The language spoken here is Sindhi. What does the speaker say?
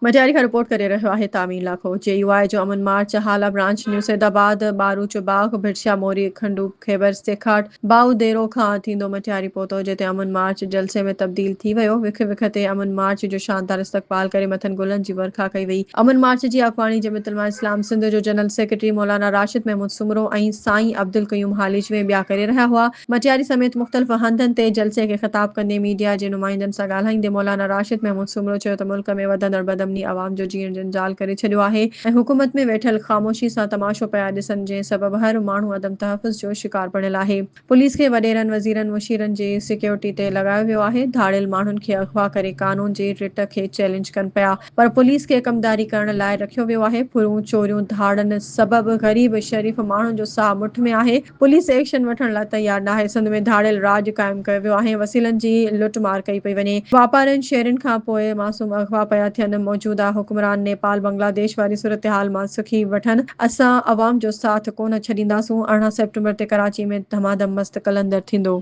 مٽياري کان رپورٽ ڪري رهيو آهي تعمير لاکو جي يو آء جو امن march Hala branch new Saeedabad Baroch Bagh Bhitshah Mori Khando Khyber Sekhot Bahu Dero کان ٿيندو مٽياري پهتو جتي امن مارچ جلسي ۾ تبديل ٿي ويو وک وک تي امن مارچ جو شاندار استقبال ڪري مٿن گلن جي ورکا ڪئي وئي امن مارچ جي اڳواڻي جمعيت علماء اسلام سنڌ جو جنرل سيڪريٽري مولانا راشد محمود سومرو ۽ سائين عبدالقيوم هاليجوي ٻيا ڪري رهيا هئا مٽياري سميت مختلف هنڌن تي جلسي کي خطاب ڪندي ميڊيا جي نمائندن سان ڳالهائيندي مولانا راشد محمود سومرو چيو ته ملڪ ۾ وڌندڙ بدامني عوام جو جيئڻ جنجال ڪري ڇڏيو آهي ۽ حڪومت ۾ ويٺل خاموشي سان تماشو پيا ڏسن جنهن سبب هر ماڻهو عدم تحفظ جو شڪار بڻيل آهي پوليس کي وڏيرن وزيرن مشيرن جي سيڪيورٽي تي لڳايو ويو آهي ڌاڙيل ماڻهن کي اغوا ڪري قانون جي رٽ کي چئلينج ڪن پيا پر پوليس کي ڪمداري ڪرڻ لاء رکيو ويو آهي، ڦرون، چوريون، ڌاڙن سبب غريب شريف ماڻهن جو ساهه مٺ ۾ آهي، پوليس ايڪشن وٺڻ لاء تيار ناهي، سنڌ ۾ ڌاڙيل راڄ قائم ڪيو ويو آهي، وسيلن جي لٽ مار ڪئي پئي وڃي، واپارين شهرين کان پوء معصوم اغوا پيا ٿين، موجوده حڪمران نيپال، بنگلاديش واري صورتحال مان سکي وٺن، اسان عوام جو ساٿ ڪونه ڇڏينداسون، 18 سيپٽمبر تي ڪراچي ۾ ڌماڌم مست قلندر ٿيندو.